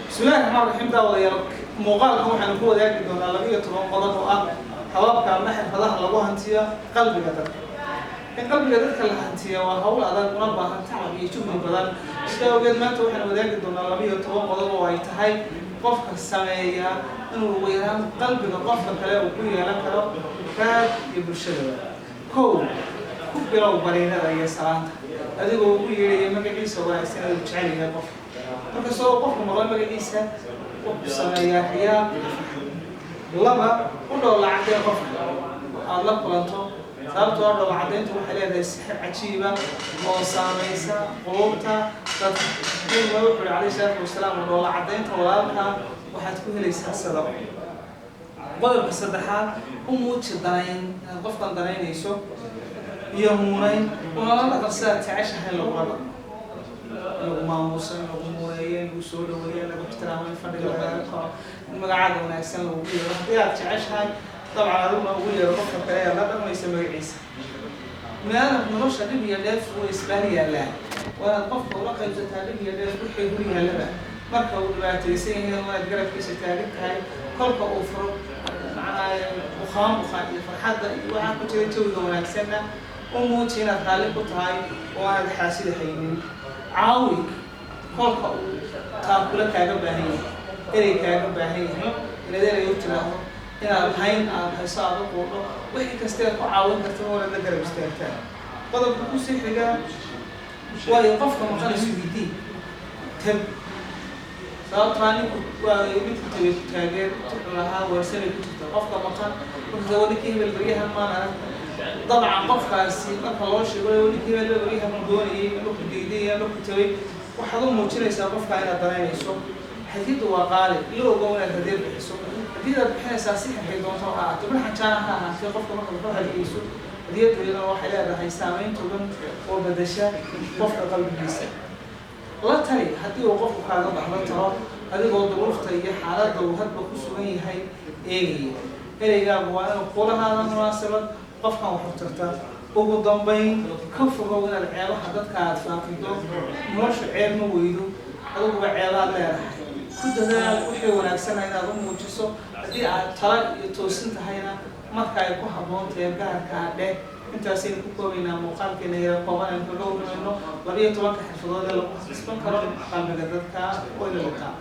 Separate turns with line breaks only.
Bismillahi raxmaan raxiim. Daawadayaal, muuqaalkan waxaanu ku wadaagi doonaa 12 qodob oo ah hababka ama xirfadaha lagu hantiyo qalbiga dadka. In qalbiga dadka la hantiya waa hawl adag, una baahan tacab iyo juhdi badan. Sidaa awgeed, maanta waxaanu wadaagi doonaa 12 qodob oo ay tahay qofka sameeya inuu ugu yaraan qalbiga qofka kale uu ku yeelan karo raad iyo bulshadaba. Kow, ku bilow bariinada iyo salaanta adigoo ugu yeedhaya magaciisa wanaagsan ee uu jecel yahay qofka. Markastoo qofku maqlo magaciisa, wuxuu sameeyaa riyaaq iyo farxad. Laba, u dhoolla caddee qofka aada la kulanto, sababtoo ah dhoolla caddayntu waxay leedahay sixir cajiiba oo saamaysa quluubta dadka. Nabiga wuxuu yihi, calayhi salaatu wasalaam, "Dhoolla caddaynta walaalka waxaad ku helaysaa sadaqo." Qodobka saddexaad, u muuji danayn inaad qofkan danaynayso iyo muunayn. Unala dhaqan sidaad jeceshahay lagula dhaqmo, in lagu maamuuso, in lagu muuneeyo, in lagu soo dhaweeyo, in lagu ixtiraamo, in fadhiga lagaga kaco, in magacaaga wanaagsan lagugu yeero. Haddii aad jeceshahay, dabcan adiguna ugu yeero qofka kale aad la dhaqmaysa magaciisa. Biniaadamka nolosha dhib iyo dheef way isbaar yaallaan. Waa inaad qofka ula qaybsataa dhib iyo dheef wixii hor yaallaba. Marka uu dhibaataysan yahay, waa inaad garabkiisa taagan tahay. Kolka uu furo, macnaa, bukaan bukaan iyo farxadda iyo waxaa ku jira jawiga wanaagsanna, u muuji inaad raalli ku tahay oo aanad xaasida haynin. Caawi kolka uu taakula kaaga baahan yahay, erey kaaga baahan yahay, inaad erey u tiraahdo, inaad hayn aad hayso aad u quudho, wixii kasteed ku caawin karta waa inaad la garab istaagtaa. Qodobka kusii xigaa, waayo qofka maqan isweydii tab, sababtaa ninku waa midku tagay ku taageer wuxuu lahaa weersanay ku jirta qofka maqan. Marka ninkii hebel baryahan maan arag. Dabcan qofkaasi marka loo sheego ninkii hebel baryahan ku doonayay ama ku diiday ama ku tagay, waxaad u muujinaysaa qofka inaad danaynayso. Hadiyaddu waa qaali. La ogow inaad hadiyad bixiso. Hadiyadaad bixinaysaa sixirkay doonto ha ahaato, bil xanjaana ha ahaatee, qofka marka wuxuu hadiyeyso, hadiyaddu iyadana waxay leedahay saameyn togan oo bedesha qofka qalbigiisa. La tali haddii uu qofku kaaga baxdo talo, adigoo duruufta iyo xaaladda uu hadba ku sugan yahay eegaya. Ereygaagu waa inuu kulahaada munaasabad qofkan wax u tarta. Ugu dambayn, ka fogow inaad ceebaha dadka aad faafido. Nolosha ceeb ma weydo, adiguba ceebaad leedahay. Ku dadaal wixii wanaagsana inaad u muujiso. Haddii aad tala iyo toosin tahayna, marka ay ku habboon tahay gaarkaa dheh. Intaasaynu ku koobaynaa muuqaalkeena yara kooban aynu kaga warramayno 12-ka xirfadood ee lagu kasban karo qalbiga dadka. Wayna liqaa.